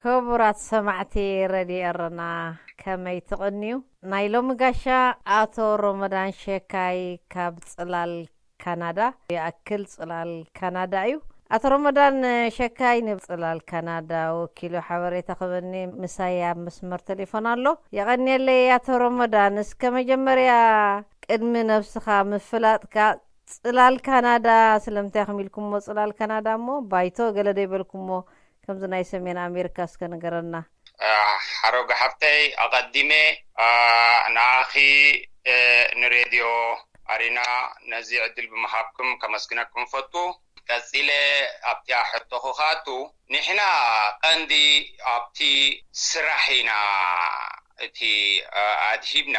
ክቡራት ሰማዕቲ ረድዮ ኤረና፣ ከመይ ትቕንዩ? ናይ ሎሚ ጋሻ ኣቶ ሮመዳን ሸካይ ካብ ጽላል ካናዳ፣ ይኣክል ጽላል ካናዳ እዩ። ኣቶ ሮመዳን ሸካይ ንጽላል ካናዳ ወኪሉ ሓበሬታ ክበኒ ምሳይ ኣብ መስመር ቴሌፎን ኣሎ። የቐንየለይ ኣቶ ሮመዳን፣ እስከ መጀመርያ ቅድሚ ነብስኻ ምፍላጥካ ጽላል ካናዳ ስለምንታይ ኢኹም ኢልኩሞ ጽላል ካናዳ እሞ ባይቶ ገለ ዶ ይበልኩሞ ከምዚ ናይ ሰሜን ኣሜሪካ እስከ ንገረና። ሓሮጋ ሓፍተይ ኣቐዲመ ንኣኺ ንሬድዮ ኣሪና ነዚ ዕድል ብምሃብኩም ከመስግነኩም ፈቱ። ቀጺለ ኣብቲኣ ሕቶኹ ክኣቱ፣ ንሕና ቀንዲ ኣብቲ ስራሕ ኢና እቲ ኣድሂብና።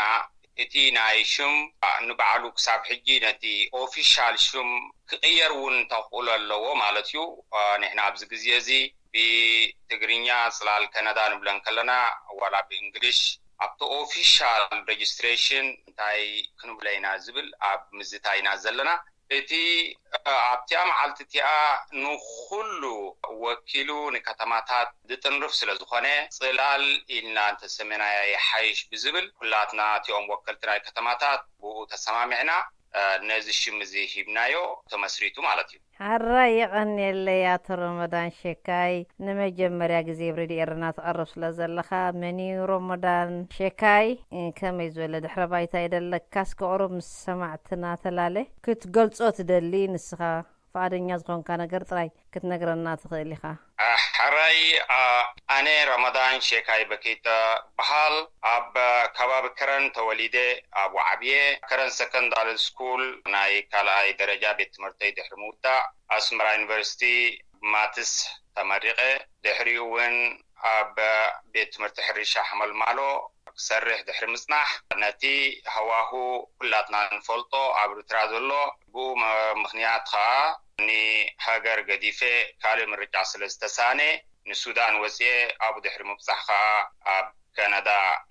እቲ ናይ ሽም ንባዕሉ ክሳብ ሕጂ ነቲ ኦፊሻል ሽም ክቕየር እውን ተኽእሎ ኣለዎ ማለት እዩ። ንሕና ኣብዚ ግዜ እዚ ብትግርኛ ጽላል ከነዳ ንብለን ከለና ዋላ ብእንግሊሽ ኣብቲ ኦፊሻል ሬጅስትሬሽን እንታይ ክንብሎ ኢና ዝብል ኣብ ምዝታይ ኢና ዘለና። እቲ ኣብቲኣ መዓልቲ እቲኣ ንኹሉ ወኪሉ ንከተማታት ዝጥንርፍ ስለ ዝኾነ ጽላል ኢልና እንተሰመናያ ይሓይሽ ብዝብል ኩላትና እቲኦም ወከልቲ ናይ ከተማታት ብኡ ተሰማሚዕና ነዚ ሽም እዚ ሂብናዮ ተመስሪቱ ማለት እዩ። ሓራይ የቐንየለይ ኣቶ ሮመዳን ሸካይ፣ ንመጀመርያ ግዜ ኣብ ሬድዮ ኤረና ትቐርብ ስለ ዘለኻ። መን እዩ ሮመዳን ሸካይ? ከመይ ዝበለ ድሕረ ባይታ ይደለካ? እስከ ቁሩብ ምስ ሰማዕትና ተላለ ክትገልጾ ትደሊ ንስኻ ፍቓደኛ ዝኾንካ ነገር ጥራይ ክትነግረና ትኽእል ኢኻ። ሕራይ፣ ኣነ ረመዳን ሼካይ በኪተ በሃል። ኣብ ከባቢ ከረን ተወሊደ፣ ኣብ ዓብየ ከረን ሰከንዳሪ ስኩል ናይ ካልኣይ ደረጃ ቤት ትምህርተይ ድሕሪ ምውዳእ ኣስመራ ዩኒቨርሲቲ ማትስ ተመሪቐ። ድሕሪኡ እውን ኣብ ቤት ትምህርቲ ሕርሻ ሓመልማሎ ክሰርሕ ድሕሪ ምጽናሕ፣ ነቲ ሃዋሁ ኩላትና ንፈልጦ ኣብ ኤርትራ ዘሎ፣ ብኡ ምኽንያት ኸኣ ንሃገር ገዲፈ ካልእ ምርጫ ስለ ዝተሳነ ንሱዳን ወጽኤ፣ ኣብኡ ድሕሪ ምብጻሕ ኸኣ ኣብ ካናዳ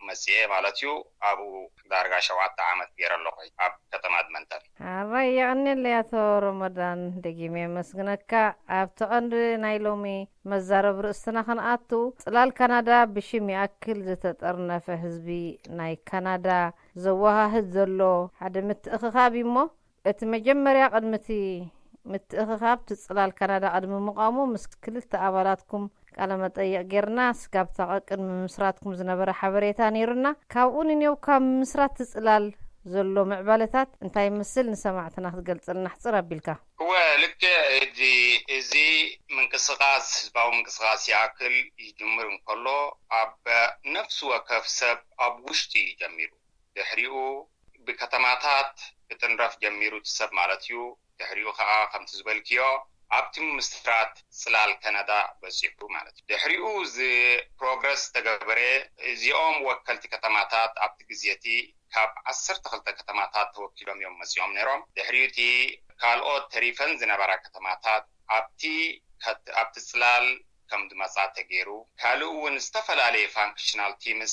መጽኤ ማለት እዩ። ኣብኡ ዳርጋ ሸውዓተ ዓመት ገይረ ኣለኹ ኣብ ከተማ ኤድመንተን። ሓራይ የቐንየለይ ኣቶ ረመዳን፣ ደጊመ የመስግነካ። ኣብቲ ቀንዲ ናይ ሎሚ መዛረቢ ርእስትና ክንኣቱ፣ ጽላል ካናዳ ብሽም ይኣክል ዝተጠርነፈ ህዝቢ ናይ ካናዳ ዘወሃህድ ዘሎ ሓደ ምትእኽኻብ እዩ እሞ፣ እቲ መጀመርያ ቅድሚ እቲ ምትእኽኻብ እቲ ጽላል ካናዳ ቅድሚ ምቋሙ ምስ ክልተ ኣባላትኩም ቃለ መጠይቕ ጌርና፣ ስጋብ እታ ቀቅድሚ ምምስራትኩም ዝነበረ ሓበሬታ ነይሩና። ካብኡ ንኔው ካብ ምምስራት እቲ ጽላል ዘሎ ምዕባለታት እንታይ ይመስል ንሰማዕትና ክትገልጽልና ሕጽር ኣቢልካ? እወ፣ ልክዕ። እዚ፣ እዚ ምንቅስቓስ፣ ህዝባዊ ምንቅስቓስ ይኣክል ይጅምር እንከሎ፣ ኣብ ነፍሲ ወከፍ ሰብ ኣብ ውሽጢ እዩ ጀሚሩ። ድሕሪኡ ብከተማታት ክጥንረፍ ጀሚሩ እቲ ሰብ ማለት እዩ። ድሕሪኡ ኸኣ ከምቲ ዝበልክዮ ኣብቲ ምምስራት ጽላል ከነዳ በጺሑ ማለት እዩ። ድሕሪኡ እዚ ፕሮግረስ ዝተገበረ፣ እዚኦም ወከልቲ ከተማታት ኣብቲ ግዜ እቲ ካብ ዓሰርተ ክልተ ከተማታት ተወኪሎም እዮም መጺኦም ነይሮም። ድሕሪኡ እቲ ካልኦት ተሪፈን ዝነበራ ከተማታት ኣብቲ ከት-፣ ኣብቲ ጽላል ከም ዝመጻ ተገይሩ። ካልእ እውን ዝተፈላለዩ ፋንክሽናል ቲምስ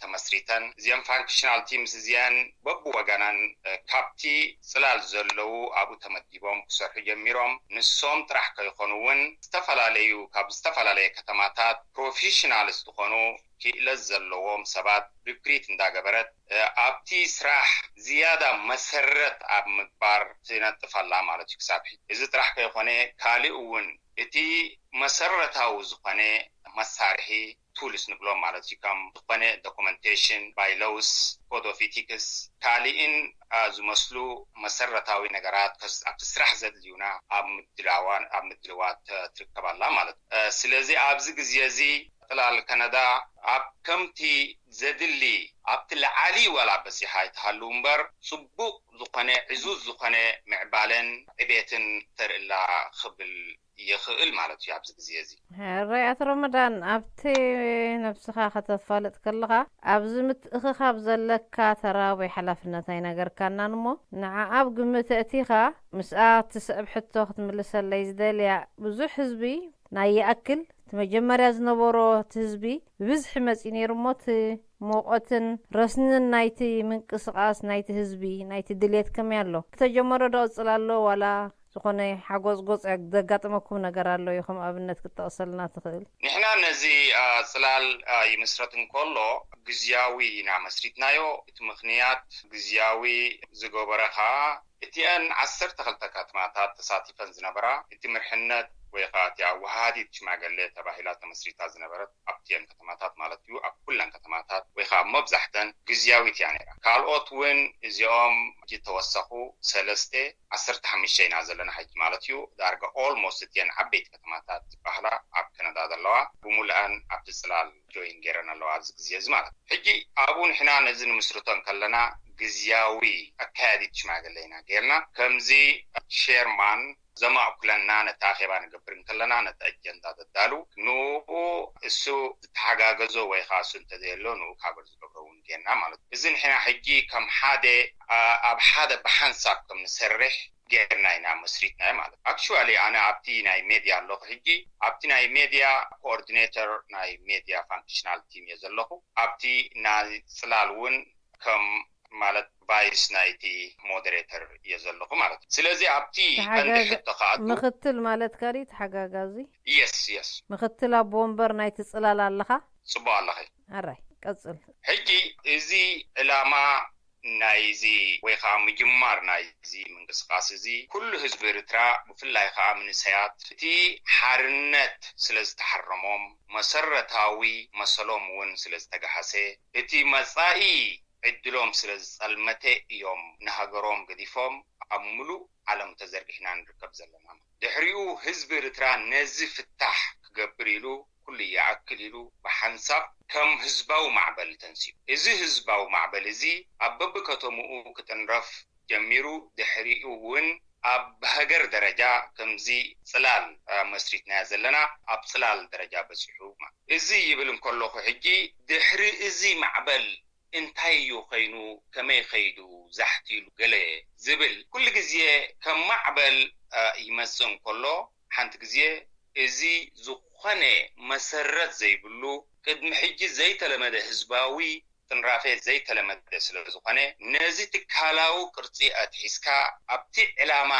ተመስሪተን። እዚአን ፋንክሽናል ቲምስ እዚአን በብወገነን፣ እ፣ ካብቲ ጽላል ዘለዉ ኣብኡ ተመዲቦም ክሰርሑ ጀሚሮም። ንሶም ጥራሕ ከይኾኑ እውን ዝተፈላለዩ፣ ካብ ዝተፈላለየ ከተማታት ፕሮፌሽናልስ ዝኾኑ ክእለት ዘለዎም ሰባት ሪክሪት እንዳገበረት፣ እ፣ ኣብቲ ስራሕ ዝያዳ መሰረት ኣብ ምግባር ትነጥፍ ኣላ ማለት እዩ ክሳብ ሕጂ። እዚ ጥራሕ ከይኾነ ካልእ እውን እቲ መሰረታዊ ዝኾነ መሳርሒ ቱልስ ንብሎም ማለት እዩ፣ ከም ዝኾነ ዶኩመንቴሽን፣ ባይሎውስ፣ ኮድ ኦፍ ኢቲክስ፣ ካልእን፣ አ፣ ዝመስሉ መሰረታዊ ነገራት ከስ-፣ ኣብቲ ስራሕ ዘድልዩና ኣብ ምድላዋን፣ ኣብ ምድልዋት፣ እ፣ ትርከብ ኣላ ማለት እዩ። እ፣ ስለዚ ኣብዚ ግዜ እዚ ጥላል ከነዳ ኣብ ከምቲ ዘድሊ ኣብቲ ለዓሊ ዋላ በጺሓ ኣይትሃሉ እምበር፣ ጽቡቕ ዝኾነ ዕዙዝ ዝኾነ ምዕባለን ዕቤትን ተርእላ ክብል ይኽእል ማለት እዩ ኣብዚ ግዜ እዚ። ሕራይ ኣቶ ረመዳን፣ ኣብቲ ነብስኻ ከተፋልጥ ከለኻ ኣብዚ ምትእኽኻብ ዘለካ ተራ ወይ ሓላፍነት ኣይነገርካናን እሞ፣ ንዓ ኣብ ግምት ኣእቲኻ ምስኣ ትስዕብ ሕቶ ክትምልሰለይ ዝደልያ፣ ብዙሕ ህዝቢ ናይ ይኣክል እቲ መጀመርያ ዝነበሮ እቲ ህዝቢ ብብዝሒ መጺኡ ነይሩ እሞ፣ እቲ ሙቐትን ረስንን ናይቲ ምንቅስቓስ ናይቲ ህዝቢ፣ ናይቲ ድሌት ከመይ ኣሎ? ዝተጀመረ ዶ ቅጽል ኣሎ ዋላ ዝኾነ ሓጎጽጎጽ ዘጋጠመኩም ነገር ኣሎ እዩ፣ ከም ኣብነት ክትጠቕሰልና ትኽእል? ንሕና ነዚ ጽላል ይምስረት እንከሎ ግዝያዊ ኢና መስሪትናዮ። እቲ ምኽንያት ግዝያዊ ዝገበረ ኸኣ እቲኣን ዓሰርተ ክልተ ከተማታት ተሳቲፈን ዝነበራ፣ እቲ ምርሕነት ወይ ኸዓ እቲ ኣወሃሃዲት ሽማግሌ ተባሂላ ተመስሪታ ዝነበረት ኣብቲኣን ከተማታት ማለት እዩ፣ ኣብ ኩለን ከተማታት ወይ ኸዓ መብዛሕተን ግዝያዊት እያ ነይራ። ካልኦት እውን እዚኦም ሕጂ ተወሰኹ ሰለስተ፣ ዓሰርተ ሓሙሽተ ኢና ዘለና ሕጂ ማለት እዩ። ዳርጋ ኦልሞስት እቲአን ዓበይቲ ከተማታት ዝበሃላ ኣብ ከነዳ ዘለዋ ብሙሉኣን ኣብቲ ጽላል ጆይን ገይረን ኣለዋ ኣብዚ ግዜ እዚ ማለት እዩ። ሕጂ ኣብኡ ንሕና ነዚ ንምስርቶ እንከለና ግዝያዊ ኣካያዲት ሽማግለ ኢና ገይርና። ከምዚ ሸርማን ዘማእኩለና ነቲ ኣኼባ ንገብር እንከለና ነቲ ኣጀንዳ ዘዳሉ ንኡ እሱ ዝተሓጋገዞ ወይ ከዓ እሱ እንተዘየሎ ንኡ ካበር ዝገብሮ እውን ገይርና ማለት እዩ። እዚ ንሕና ሕጂ ከም ሓደ ኣብ ሓደ ብሓንሳብ ከም ንሰርሕ ጌርና ኢና መስሪትናዮ ማለት እዩ። ኣክቹዋሊ ኣነ ኣብቲ ናይ ሜድያ ኣለኹ ሕጂ ኣብቲ ናይ ሜድያ ኮኦርዲኔተር ናይ ሜድያ ፋንክሽናል ቲም እየ ዘለኹ። ኣብቲ ናይ ጽላል እውን ከም ማለት ቫይስ ናይቲ ሞደሬተር እየ ዘለኹ ማለት እዩ። ስለዚ ኣብቲ ቀንዲ ሕቶ ከኣቱ ምክትል ማለት ካዲ ተሓጋጋዚ። የስ የስ። ምክትል ኣቦ ወንበር ናይቲ ጽላል ኣለኻ? ጽቡቕ ኣለኺ። ኣራይ ቀጽል። ሕጂ እዚ ዕላማ ናይዚ ወይ ከዓ ምጅማር ናይዚ ምንቅስቃስ እዚ ኩሉ ህዝቢ ኤርትራ ብፍላይ ከዓ መንእሰያት እቲ ሓርነት ስለ ዝተሓረሞም መሰረታዊ መሰሎም እውን ስለ ዝተጋሃሰ እቲ መጻኢ ዕድሎም ስለ ዝጸልመተ እዮም ንሃገሮም ገዲፎም ኣብ ምሉእ ዓለም ተዘርጊሕና ንርከብ ዘለና። ድሕሪኡ ህዝቢ ኤርትራ ነዚ ፍታሕ ክገብር ኢሉ ኩሉ ይኣክል ኢሉ ብሓንሳብ ከም ህዝባዊ ማዕበል ተንሲኡ። እዚ ህዝባዊ ማዕበል እዚ ኣብ በብከተምኡ ክጥንረፍ ጀሚሩ ድሕሪኡ እውን ኣብ ሃገር ደረጃ ከምዚ ጽላል መስሪትናያ ዘለና ኣብ ጽላል ደረጃ በጺሑ። እዚ ይብል እንከለኹ ሕጂ ድሕሪ እዚ ማዕበል እንታይ እዩ ኸይኑ፣ ከመይ ኸይዱ፣ ዛሕቲሉ ገለ ዝብል ኩሉ ግዜ ከም ማዕበል ይመጽእ እንከሎ ሓንቲ ግዜ እዚ ዝኾነ መሰረት ዘይብሉ ቅድሚ ሕጂ ዘይተለመደ ህዝባዊ ጥንራፌ ዘይተለመደ ስለ ዝኾነ ነዚ ትካላዊ ቅርጺ ኣትሒዝካ ኣብቲ ዕላማ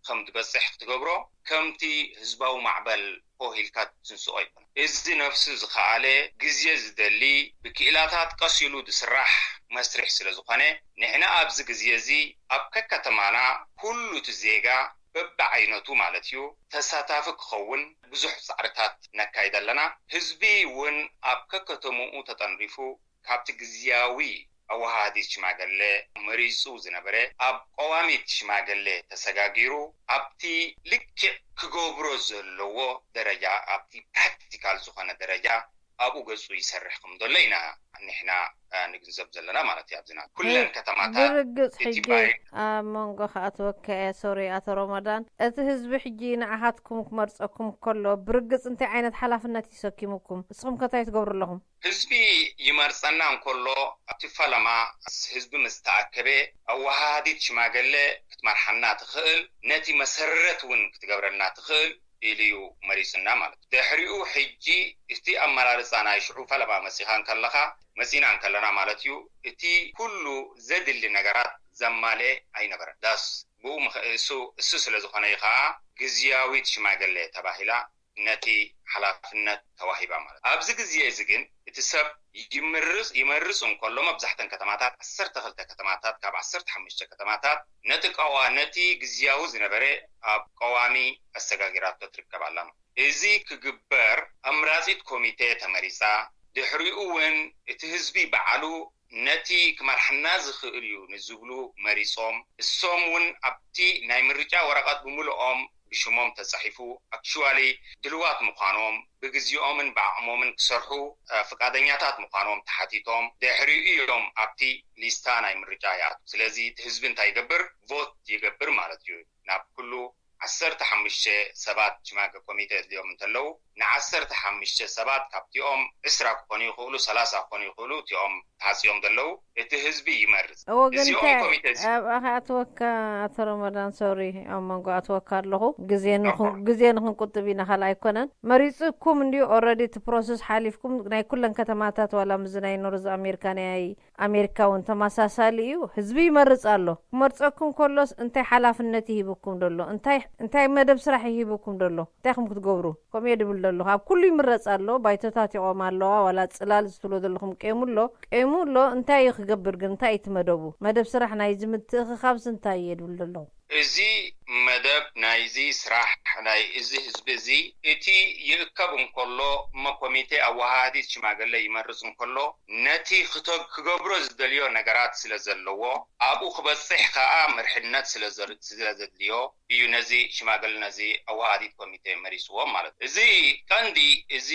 ከም ዝበጽሕ ክትገብሮ ከምቲ ህዝባዊ ማዕበል ሆህ ኢልካ ትንስኦ ይኮነ። እዚ ነፍሱ ዝኸኣለ ግዜ ዝደሊ ብክኢላታት ቀስ ኢሉ ዝስራሕ መስርሕ ስለ ዝኾነ ንሕና ኣብዚ ግዜ እዚ ኣብ ከከተማና ኩሉ እቲ ዜጋ በብዓይነቱ ማለት እዩ ተሳታፊ ክኸውን ብዙሕ ጻዕርታት ነካይድ ኣለና። ህዝቢ እውን ኣብ ከከተምኡ ተጠንሪፉ ካብቲ ግዝያዊ ኣወሃሃዲት ሽማገለ መሪጹ ዝነበረ ኣብ ቀዋሚት ሽማገለ ተሰጋጊሩ ኣብቲ ልክዕ ክገብሮ ዘለዎ ደረጃ ኣብቲ ፕራክቲካል ዝኾነ ደረጃ ኣብኡ ገጹ ይሰርሕ ከም ዘሎ ኢና ንሕና ንግንዘብ ዘለና ማለት እዩ። ኣብዚና ኩለን ከተማታት ብርግጽ ሕጂ ኣብ መንጎ ከኣትወካ እየ። ሶሪ ኣቶ ሮመዳን፣ እቲ ህዝቢ ሕጂ ንዓኻትኩም ክመርጸኩም ከሎ ብርግጽ እንታይ ዓይነት ሓላፍነት ይሰኪሙኩም? እስኹም ከ እንታይ ትገብሩ ኣለኹም? ህዝቢ ይመርጸና እንከሎ ኣብቲ ፈለማ ህዝቢ ምስ ተኣከበ ኣወሃሃዲት ሽማገለ ክትመርሓና ትኽእል ነቲ መሰረት እውን ክትገብረልና ትኽእል ኢሉ እዩ መሪጽና ማለት እዩ። ድሕሪኡ ሕጂ እቲ ኣመራርጻ ናይ ሽዑ ፈለማ መጺኻ እንከለኻ መጺና እንከለና ማለት እዩ እቲ ኩሉ ዘድሊ ነገራት ዘማልአ ኣይነበረን። ዳስ ብኡ እሱ ስለ ዝኾነ እዩ ከዓ ግዝያዊት ሽማገለ ተባሂላ ነቲ ሓላፍነት ተዋሂባ ማለት። ኣብዚ ግዜ እዚ ግን እቲ ሰብ ይምርጽ ይመርጽ እንከሎ መብዛሕተን ከተማታት ዓሰርተ ክልተ ከተማታት ካብ ዓሰርተ ሓሙሽተ ከተማታት ነቲ ቀዋ ነቲ ግዝያዊ ዝነበረ ኣብ ቀዋሚ ኣሰጋጊራቶ ትርከብ ኣላ። እዚ ክግበር ኣምራጺት ኮሚቴ ተመሪጻ። ድሕሪኡ እውን እቲ ህዝቢ በዓሉ ነቲ ክመርሓና ዝኽእል እዩ ንዝብሉ መሪጾም እሶም እውን ኣብቲ ናይ ምርጫ ወረቐት ብምልኦም ብሽሞም ተጻሒፉ ኣክሽዋሊ ድልዋት ምዃኖም ብግዜኦምን ብዓቕሞምን ክሰርሑ ፍቃደኛታት ምዃኖም ተሓቲቶም ድሕሪኡ እዮም ኣብቲ ሊስታ ናይ ምርጫ ይኣትዉ። ስለዚ እቲ ህዝቢ እንታይ ይገብር? ቮት ይገብር ማለት እዩ። ናብ ኩሉ ዓሰርተ ሓሙሽተ ሰባት ሽማገ ኮሚቴ ኣድልዮም እንተለዉ ንዓሰርተ ሓሙሽተ ሰባት ካብቲኦም ዕስራ ክኾኑ ይኽእሉ፣ ሰላሳ ክኾኑ ይኽእሉ፣ እቲኦም ተሓጽዮም ዘለዉ፣ እቲ ህዝቢ ይመርጽ። እዎ ግን እዚኦም እንታይ ኮሚቴ እዚ ኣብ ኣኻ ኣትወካ ኣቶ ረመዳን ሶሪ ኣብ መንጎ ኣትወካ ኣለኹ ግዜ ንኹ- ኦኬ። ግዜ ንክንቁጥብ ኢና ካልእ ኣይኮነን መሪፅኩም እንዲዩ ኦረዲ እቲ ፕሮሰስ ሓሊፍኩም ናይ ኩለን ከተማታት ዋላ ምዚ ናይ ኖርዝ ኣሜሪካ ናይ ኣሜሪካ እውን ተመሳሳሊ እዩ ህዝቢ ይመርፅ ኣሎ ክመርፀኩም ከሎስ እንታይ ሓላፍነት ይሂብኩም ደሎ እንታይ እንታይ መደብ ስራሕ ይሂብኩም ደሎ እንታይ ኹም ክትገብሩ ከምኡ እየ ድብል ዘለኹ ኣብ ኩሉ ይምረፅ ኣሎ ባይቶታት ይቆም ኣለዋ ዋላ ፅላል ዝትብሎ ዘለኹም ቀይሙ ኣሎ ቀይሙ ኣሎ እንታይ እዩ ክገብር ግን እንታይ እዩ እቲ መደቡ መደብ ስራሕ ናይዚ ምትእኽኻብስ እንታይ እየ ድብል ዘለኹ እዚ መደብ ናይዚ ስራሕ ናይ እዚ ህዝቢ እዚ እቲ ይእከብ እንከሎ እሞ ኮሚቴ ኣወሃሃዲት ሽማግለ ይመርፅ እንከሎ ነቲ ክተ- ክገብሮ ዝደልዮ ነገራት ስለ ዘለዎ ኣብኡ ክበፅሕ ከዓ መርሕነት ስለ ዘር- ስለ ዘድልዮ እዩ ነዚ ሽማግለ ነዚ ኣወሃሃዲት ኮሚቴ መሪፅዎም ማለት እዩ። እዚ ቀንዲ እዚ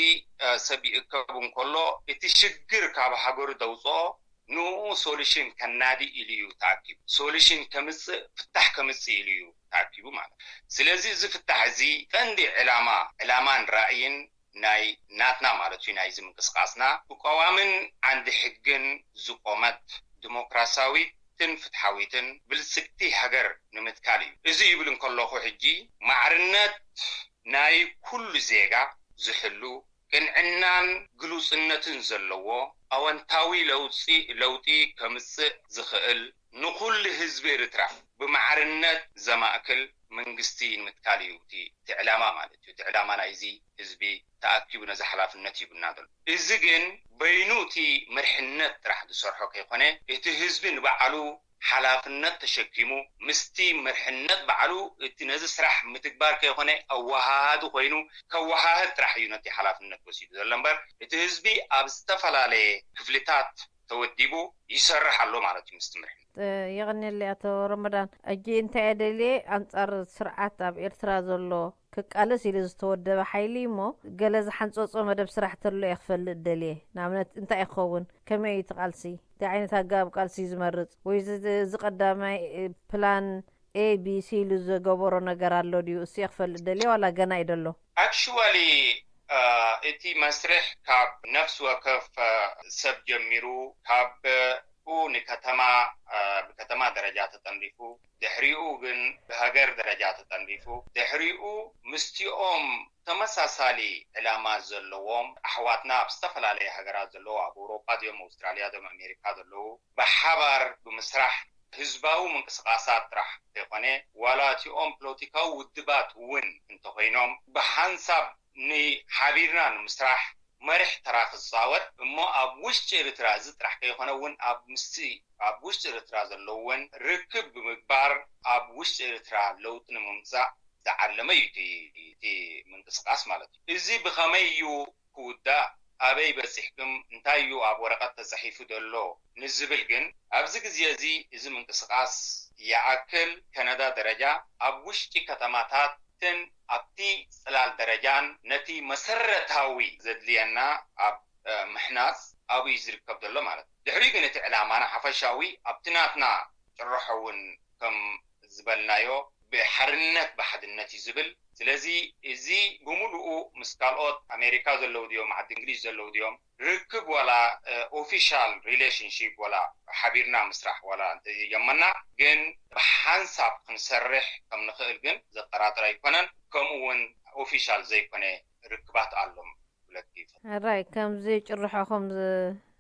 እ፣ ሰብ ይእከብ እንከሎ እቲ ሽግር ካብ ሃገሩ ደውፅኦ ንኡ ሶሉሽን ከናዲ ኢሉ እዩ ተኣኪቡ ሶሉሽን ከምፅእ ፍታሕ ከምፅእ ኢሉ እዩ ተኣኪቡ ማለት እዩ። ስለዚ እዚ ፍታሕ እዚ ቀንዲ ዕላማ ዕላማን ራእይን ናይ ናትና ማለት እዩ ናይዚ ምንቅስቃስና ብቀዋምን ዓንዲ ሕግን ዝቆመት ዲሞክራሲያዊትን ፍትሓዊትን ብልፅግቲ ሃገር ንምትካል እዩ። እዚ ይብል እንከለኹ ሕጂ ማዕርነት ናይ ኩሉ ዜጋ ዝሕሉ ቅንዕናን ግሉጽነትን ዘለዎ ኣወንታዊ ለውጢ ለውጢ ከምጽእ ዝኽእል ንኹሉ ህዝቢ ኤርትራ ብማዕርነት ዘማእክል መንግስቲ ንምትካል እዩ እቲ እቲ ዕላማ ማለት እዩ። እቲ ዕላማ ናይዚ ህዝቢ ተኣኪቡ ነዚ ሓላፍነት ሂቡና ዘሎ። እዚ ግን በይኑ እቲ መርሕነት ጥራሕ ዝሰርሖ ከይኮነ እቲ ህዝቢ ንባዕሉ ሓላፍነት ተሸኪሙ ምስቲ መርሕነት ባዕሉ እቲ ነዚ ስራሕ ምትግባር ከይኮነ ኣወሃሃዲ ኮይኑ ከወሃህድ ጥራሕ እዩ ነቲ ሓላፍነት ወሲዱ ዘሎ እምበር እቲ ህዝቢ ኣብ ዝተፈላለየ ክፍልታት ተወዲቡ ይሰርሕ ኣሎ ማለት እዩ ምስቲ ምርሕነት። የቐንየለይ ኣቶ ረመዳን። ሕጂ እንታይ እየ ደልየ ኣንጻር ስርዓት ኣብ ኤርትራ ዘሎ ክቃለስ ኢሉ ዝተወደበ ሓይሊ እሞ ገለ ዝሓንጸጾ መደብ ስራሕ ተሎ እየ ክፈልጥ ደልየ። ንኣብነት እንታይ እዩ ክኸውን? ከመይ እዩ እቲ ቃልሲ? እንታይ ዓይነት ኣገባብ ቃልሲ እዩ ዝመርጽ? ወይ እዚ እዚ ቀዳማይ ፕላን ኤ ቢ ሲ ኢሉ ዝገበሮ ነገር ኣሎ ድዩ? እሱ እየ ክፈልጥ ደልየ ዋላ ገና እዩ ደሎ? ኣክሽዋሊ እቲ መስርሕ ካብ ነፍሲ ወከፍ ሰብ ጀሚሩ ካብ ንከተማ ብከተማ ደረጃ ተጠንዲፉ ድሕሪኡ ግን ብሃገር ደረጃ ተጠንዲፉ ድሕሪኡ ምስቲኦም ተመሳሳሊ ዕላማ ዘለዎም ኣሕዋትና ኣብ ዝተፈላለየ ሃገራት ዘለዉ ኣብ ኣውሮጳ ድዮም ኣውስትራልያ ድዮም ኣሜሪካ ዘለዉ ብሓባር ብምስራሕ ህዝባዊ ምንቅስቃሳት ጥራሕ ከይኮነ ዋላ እቲኦም ፖለቲካዊ ውድባት እውን እንተኮይኖም ብሓንሳብ ንሓቢርና ንምስራሕ መሪሕ ተራ ክፃወት እሞ ኣብ ውሽጢ ኤርትራ እዚ ጥራሕ ከይኮነ እውን ኣብ ምስቲ ኣብ ውሽጢ ኤርትራ ዘለውን ርክብ ብምግባር ኣብ ውሽጢ ኤርትራ ለውጢ ንምምፃእ ዝዓለመ እዩ እቲ ምንቅስቃስ ማለት እዩ። እዚ ብኸመይ እዩ ክውዳእ ኣበይ በፂሕኩም እንታይ እዩ ኣብ ወረቐት ተፃሒፉ ዘሎ ንዝብል ግን ኣብዚ ግዜ እዚ እዚ ምንቅስቃስ ይኣክል ከነዳ ደረጃ ኣብ ውሽጢ ከተማታትን ኣብቲ ፅላል ደረጃን ነቲ መሰረታዊ ዘድልየና ኣብ ምሕናፅ ኣብይ ዝርከብ ዘሎ ማለት እዩ። ድሕሪ ግን እቲ ዕላማና ሓፈሻዊ ኣብቲ ናትና ጭርሖ እውን ከም ዝበልናዮ ብሓርነት ብሓድነት እዩ ዝብል። ስለዚ እዚ ብምሉኡ ምስ ካልኦት ኣሜሪካ ዘለዉ ድዮም ዓዲ እንግሊዝ ዘለዉ ድዮም ርክብ ዋላ ኦፊሻል ሪሌሽንሺፕ ዋላ ሓቢርና ምስራሕ ዋላ እንተዘይጀመና ግን ብሓንሳብ ክንሰርሕ ከም ንኽእል ግን ዘጠራጥር ኣይኮነን። ከምኡ እውን ኦፊሻል ዘይኮነ ርክባት ኣሎም ክብለኪ ይፈ ሕራይ ከምዚ ጭርሖ ከም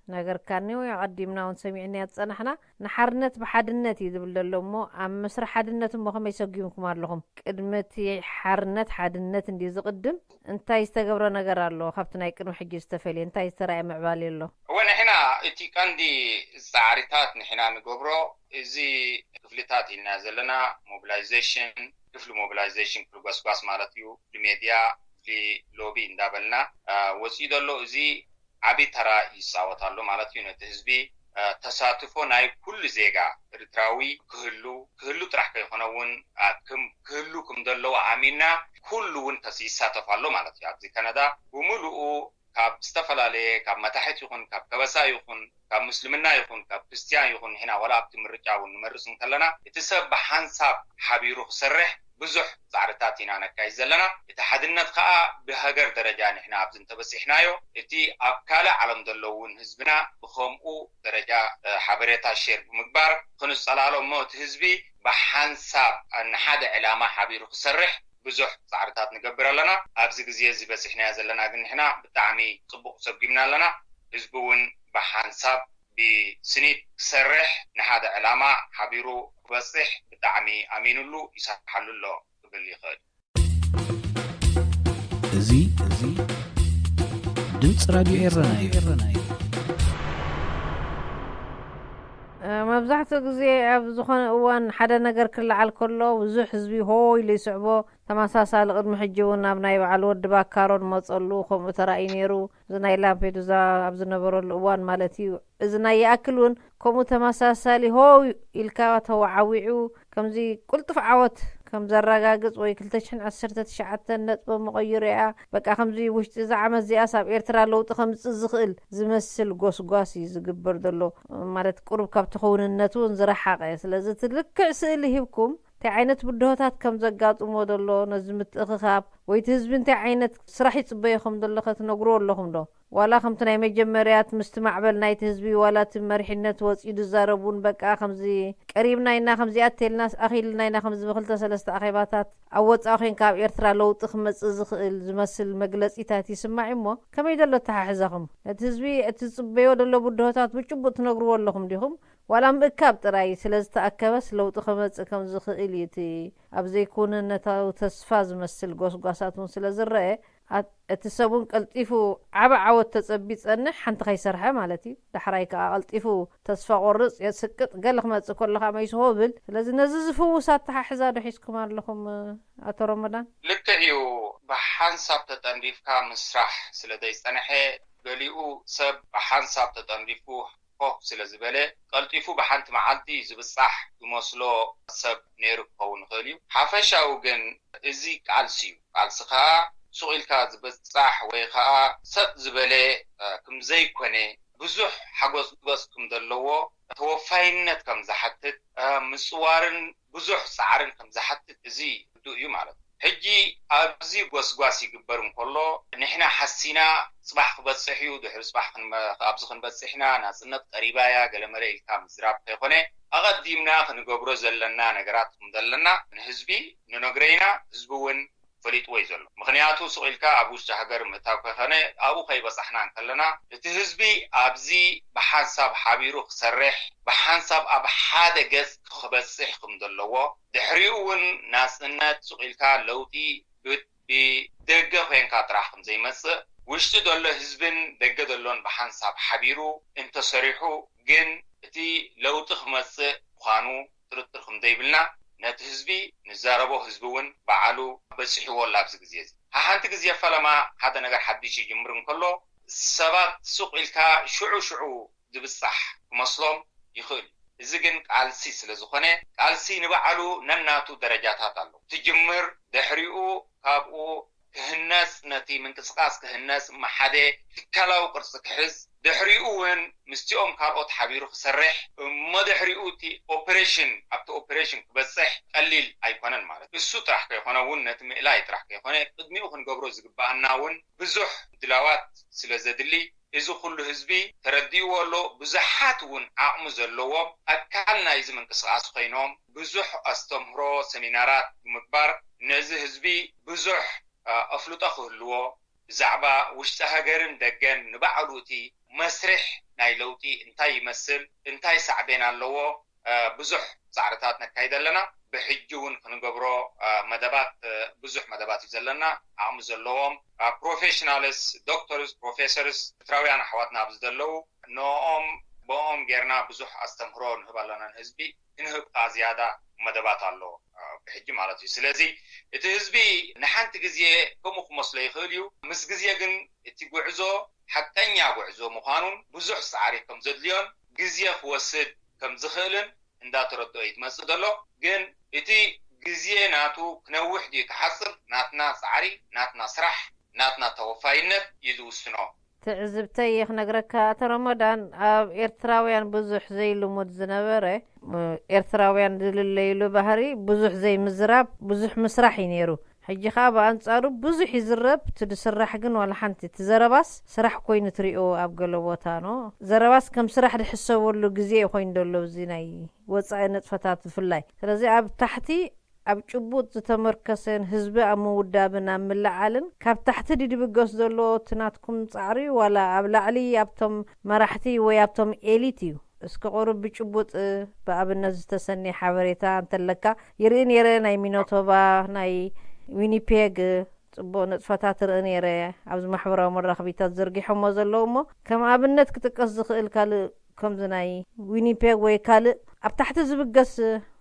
ዝነገርካኒ ወይ ኣቐዲምና እውን ሰሚዕናዮ ዝጸናሕና ንሓርነት ብሓድነት እዩ ዝብል ዘሎ እሞ ኣብ መስርሕ ሓድነት እሞ ከመይ ሰጒምኩም ኣለኹም? ቅድሚ እቲ ሓርነት ሓድነት እንድዩ ዝቕድም እንታይ ዝተገብረ ነገር ኣሎ ካብቲ ናይ ቅድሚ ሕጂ ዝተፈልየ እንታይ ዝተራእየ ምዕባለ ኣሎ? እወ ንሕና እቲ ቀንዲ ጻዕሪታት ንሕና ንገብሮ እዚ ክፍልታት ኢልና ዘለና ሞቢላይዜሽን ክፍሊ ሞቢላይዜሽን ክፍሊ ጓስጓስ ማለት እዩ ክፍሊ ሜድያ ክፍሊ ሎቢ እንዳበልና ወፂኡ ዘሎ እዚ ዓብዪ ተራ ይፃወት ኣሎ ማለት እዩ። ነቲ ህዝቢ ተሳትፎ ናይ ኩሉ ዜጋ ኤርትራዊ ክህሉ ክህሉ ጥራሕ ከይኮነ እውን ክህሉ ክም ዘለዎ ኣሚንና ኩሉ እውን ይሳተፍ ኣሎ ማለት እዩ። ኣብዚ ከነዳ ብምሉኡ ካብ ዝተፈላለየ ካብ መታሕት ይኹን ካብ ከበሳ ይኹን ካብ ምስልምና ይኹን ካብ ክርስትያን ይኹን ንሕና ዋላ ኣብቲ ምርጫ እውን ንመርፅ እንከለና እቲ ሰብ ብሓንሳብ ሓቢሩ ክሰርሕ ብዙሕ ፃዕርታት ኢና ነካይድ ዘለና። እቲ ሓድነት ከዓ ብሃገር ደረጃ ንሕና ኣብዚ እንተበፂሕናዮ፣ እቲ ኣብ ካልእ ዓለም ዘሎ እውን ህዝብና ብከምኡ ደረጃ ሓበሬታ ሼር ብምግባር ክንፀላሎ እሞ እቲ ህዝቢ ብሓንሳብ ንሓደ ዕላማ ሓቢሩ ክሰርሕ ብዙሕ ፃዕርታት ንገብር ኣለና። ኣብዚ ግዜ እዚ በፂሕናዮ ዘለና ግን ንሕና ብጣዕሚ ፅቡቕ ሰጒምና ኣለና። ህዝቢ እውን ብሓንሳብ ብስኒት ክሰርሕ፣ ንሓደ ዕላማ ሓቢሩ ክበፅሕ ብጣዕሚ ኣሚኑሉ ይሰርሓሉ ኣሎ ክብል ይኽእል። እዚ እዚ ድምፂ ራድዮ ኤረና እዩ። መብዛሕትኡ ግዜ ኣብ ዝኾነ እዋን ሓደ ነገር ክለዓል ከሎ ብዙሕ ህዝቢ ሆ ኢሉ ይስዕቦ። ተመሳሳሊ ቅድሚ ሕጂ እውን ኣብ ናይ በዓል ወዲ ባካሮ ንመፀሉ ከምኡ ተራእዩ ነይሩ። እዚ ናይ ላምፔዱዛ ኣብ ዝነበረሉ እዋን ማለት እዩ። እዚ ናይ ይኣክል እውን ከምኡ ተመሳሳሊ ሆ ኢልካ ተወዓዊዑ ከምዚ ቅልጡፍ ዓወት ከም ዘረጋግፅ ወይ ክልተ ሽሕን ዓሰርተ ትሽዓተን ነጥቢ መቐይሮ እያ በቃ ከምዚ ውሽጢ እዛ ዓመት እዚኣስ ኣብ ኤርትራ ለውጢ ከምፅእ ዝኽእል ዝመስል ጎስጓስ እዩ ዝግበር ዘሎ። ማለት ቅሩብ ካብቲ ክውንነት እውን ዝረሓቐ። ስለዚ እቲ ልክዕ ስእሊ ሂብኩም እንታይ ዓይነት ብድሆታት ከም ዘጋጥሞ ዘሎ ነዚ ምትእኽኻብ ወይ እቲ ህዝቢ እንታይ ዓይነት ስራሕ ይፅበዮ ከም ዘሎ ከትነግርዎ ኣለኹም ዶ? ዋላ ከምቲ ናይ መጀመርያ እቲ ምስቲ ማዕበል ናይቲ ህዝቢ ዋላ እቲ መሪሕነት ወፂኡ ዝዛረብ እውን በቃ ከምዚ ቀሪብና ኢና ከምዚ ኣቴልና ኣኺልና ኢና ከምዚ ብክልተ ሰለስተ ኣኼባታት ኣብ ወፃኢ ኮንካ ኣብ ኤርትራ ለውጢ ክመፅእ ዝኽእል ዝመስል መግለፂታት ይስማዕ እዩ እሞ ከመይ ዘሎ ኣተሓሕዛኹም? ነቲ ህዝቢ እቲ ዝፅበዮ ዘሎ ብድሆታት ብጭቡጥ ትነግርዎ ኣለኹም ዲኹም? ዋላ ምእካብ ጥራይ ስለ ዝተኣከበስ ለውጢ ከመፅእ ከም ዝኽእል እዩ እቲ ኣብ ዘይክውንነታዊ ተስፋ ዝመስል ጎስጓሳት እውን ስለ ዝረአ እቲ ሰብ እውን ቀልጢፉ ዓቢ ዓወት ተጸቢ ይጸንሕ ሓንቲ ከይሰርሐ ማለት እዩ ዳሕራይ ከኣ ቀልጢፉ ተስፋ ቆርጽ የስቅጥ ገለ ክመጽእ ከሎ ከኣ መይስሆ ብል ስለዚ ነዚ ዝፍውስ ኣተሓሕዛ ዶ ሒዝኩም ኣለኹም ኣቶ ረመዳን? ልክዕ እዩ። ብሓንሳብ ተጠንዲፍካ ምስራሕ ስለ ዘይጸንሐ ገሊኡ ሰብ ብሓንሳብ ተጠንዲፉ ኮፍ ስለ ዝበለ ቀልጢፉ ብሓንቲ መዓልቲ ዝብጻሕ ዝመስሎ ሰብ ነይሩ ክኸውን ይኽእል እዩ። ሓፈሻዊ ግን እዚ ቃልሲ እዩ። ቃልሲ ከኣ ሱቕ ኢልካ ዝብጻሕ ወይ ከኣ ሰጥ ዝበለ ከም ዘይኮነ ብዙሕ ሓጎስጎስ ከም ዘለዎ ተወፋይነት ከም ዝሓትት ምጽዋርን ብዙሕ ጻዕርን ከም ዝሓትት እዚ ርዱእ እዩ ማለት እዩ። ሕጂ ኣብዚ ጎስጓስ ይግበር እንከሎ ንሕና ሓሲና ጽባሕ ክበጽሕ እዩ ድሕሪ ጽባሕ ኣብዚ ክንበጽሕ ኢና ናጽነት ቀሪባ እያ ገለመለ ኢልካ ምዝራብ ከይኮነ ኣቐዲምና ክንገብሮ ዘለና ነገራት ከም ዘለና ንህዝቢ ንነግሮ ኢና ህዝቢ እውን ፈሊጥዎ እዩ ዘሎ ምኽንያቱ ስቕ ኢልካ ኣብ ውሽጢ ሃገር ምእታው ከይኮነ ኣብኡ ከይበጻሕና እንከለና እቲ ህዝቢ ኣብዚ ብሓንሳብ ሓቢሩ ክሰርሕ ብሓንሳብ ኣብ ሓደ ገጽ ክበጽሕ ከም ዘለዎ ድሕሪኡ እውን ናጽነት ስቕ ኢልካ ለውጢ ብደገ ኮይንካ ጥራሕ ከም ዘይመጽእ ውሽጢ ዘሎ ህዝብን ደገ ዘሎን ብሓንሳብ ሓቢሩ እንተሰሪሑ ግን እቲ ለውጢ ክመጽእ ምዃኑ ጥርጥር ከም ዘይብልና ነቲ ህዝቢ ንዛረቦ ህዝቢ እውን በዓሉ በጺሕዎ ኣሎ ኣብዚ ግዜ እዚ ሓሓንቲ ግዜ ፈለማ ሓደ ነገር ሓድሽ ይጅምር እንከሎ ሰባት ሱቕ ኢልካ ሽዑ ሽዑ ዝብጻሕ ክመስሎም ይኽእል እዩ። እዚ ግን ቃልሲ ስለ ዝኾነ ቃልሲ ንባዕሉ ነናቱ ደረጃታት ኣለዎ። ትጅምር፣ ድሕሪኡ ካብኡ ክህነጽ፣ ነቲ ምንቅስቓስ ክህነጽ፣ እሞ ሓደ ትካላዊ ቅርጺ ክሕዝ፣ ድሕሪኡ እውን ምስቲኦም ካልኦት ሓቢሩ ክሰርሕ፣ እሞ ድሕሪኡ እቲ ኦፕሬሽን ኣብቲ ኦፕሬሽን ክበጽሕ ቀሊል ኣይኮነን ማለት እዩ። እሱ ጥራሕ ከይኮነ እውን ነቲ ምእላይ ጥራሕ ከይኮነ ቅድሚኡ ክንገብሮ ዝግበኣና እውን ብዙሕ ድላዋት ስለ ዘድሊ እዚ ኩሉ ህዝቢ ተረዲእዎ ኣሎ። ብዙሓት እውን ዓቕሚ ዘለዎም ኣካል ናይዚ ምንቅስቓስ ኮይኖም ብዙሕ ኣስተምህሮ ሰሚናራት ብምግባር ነዚ ህዝቢ ብዙሕ ኣፍልጦ ክህልዎ ብዛዕባ ውሽጢ ሃገርን ደገን ንባዕሉ እቲ መስርሕ ናይ ለውጢ እንታይ ይመስል፣ እንታይ ሳዕቤን ኣለዎ ብዙሕ ፃዕርታት ነካይድ ኣለና። ብሕጂ እውን ክንገብሮ መደባት ብዙሕ መደባት እዩ ዘለና። ዓቕሚ ዘለዎም ፕሮፌሽናልስ፣ ዶክተርስ፣ ፕሮፌሰርስ ኤርትራውያን ኣሕዋትና ኣብዚ ዘለዉ ንኦም ብኦም ጌርና ብዙሕ ኣስተምህሮ ንህብ ኣለና ንህዝቢ። ክንህብ ከዓ ዝያዳ መደባት ኣሎ ብሕጂ ማለት እዩ። ስለዚ እቲ ህዝቢ ንሓንቲ ግዜ ከምኡ ክመስሎ ይኽእል እዩ። ምስ ግዜ ግን እቲ ጉዕዞ ሓቀኛ ጉዕዞ ምዃኑን ብዙሕ ፃዕሪ ከም ዘድልዮን ግዜ ክወስድ ከም ዝኽእልን እንዳተረድኦ እዩ ዝመፅእ ዘሎ። ግን እቲ ግዜ ናቱ ክነውሕ ድዩ ክሓፅር ናትና ፃዕሪ፣ ናትና ስራሕ፣ ናትና ተወፋይነት እዩ ዝውስኖ። ትዕዝብተይ ክነግረካ፣ ኣቶ ረመዳን፣ ኣብ ኤርትራውያን ብዙሕ ዘይልሙድ ዝነበረ፣ ኤርትራውያን ዝልለይሉ ባህሪ ብዙሕ ዘይምዝራብ፣ ብዙሕ ምስራሕ እዩ ነይሩ። ሕጂ ከኣ ብኣንጻሩ ብዙሕ ይዝረብ፣ እቲ ዝስራሕ ግን ዋላ ሓንቲ። እቲ ዘረባስ ስራሕ ኮይኑ ትሪኦ ኣብ ገለ ቦታ ኖ። ዘረባስ ከም ስራሕ ዝሕሰበሉ ግዜ እዩ ኮይኑ ዘሎ፣ እዚ ናይ ወጻኢ ንጥፈታት ብፍላይ። ስለዚ ኣብ ታሕቲ ኣብ ጭቡጥ ዝተመርከሰን ህዝቢ ኣብ ምውዳብን ኣብ ምልዓልን ካብ ታሕቲ ድድብገስ ዘሎ እቲ ናትኩም ጻዕሪ ዋላ ኣብ ላዕሊ ኣብቶም መራሕቲ ወይ ኣብቶም ኤሊት እዩ? እስኪ ቁሩብ ብጭቡጥ ብኣብነት ዝተሰነየ ሓበሬታ እንተለካ። ይርኢ ነይረ ናይ ሚኖቶባ፣ ናይ ዊኒፔግ ጽቡቕ ንጥፈታት ርኢ ነይረ። ኣብዚ ማሕበራዊ መራኸቢታት ዘርጊሖሞ ዘለዉ እሞ ከም ኣብነት ክጥቀስ ዝኽእል ካልእ ከምዚ ናይ ዊኒፔግ ወይ ካልእ ኣብ ታሕቲ ዝብገስ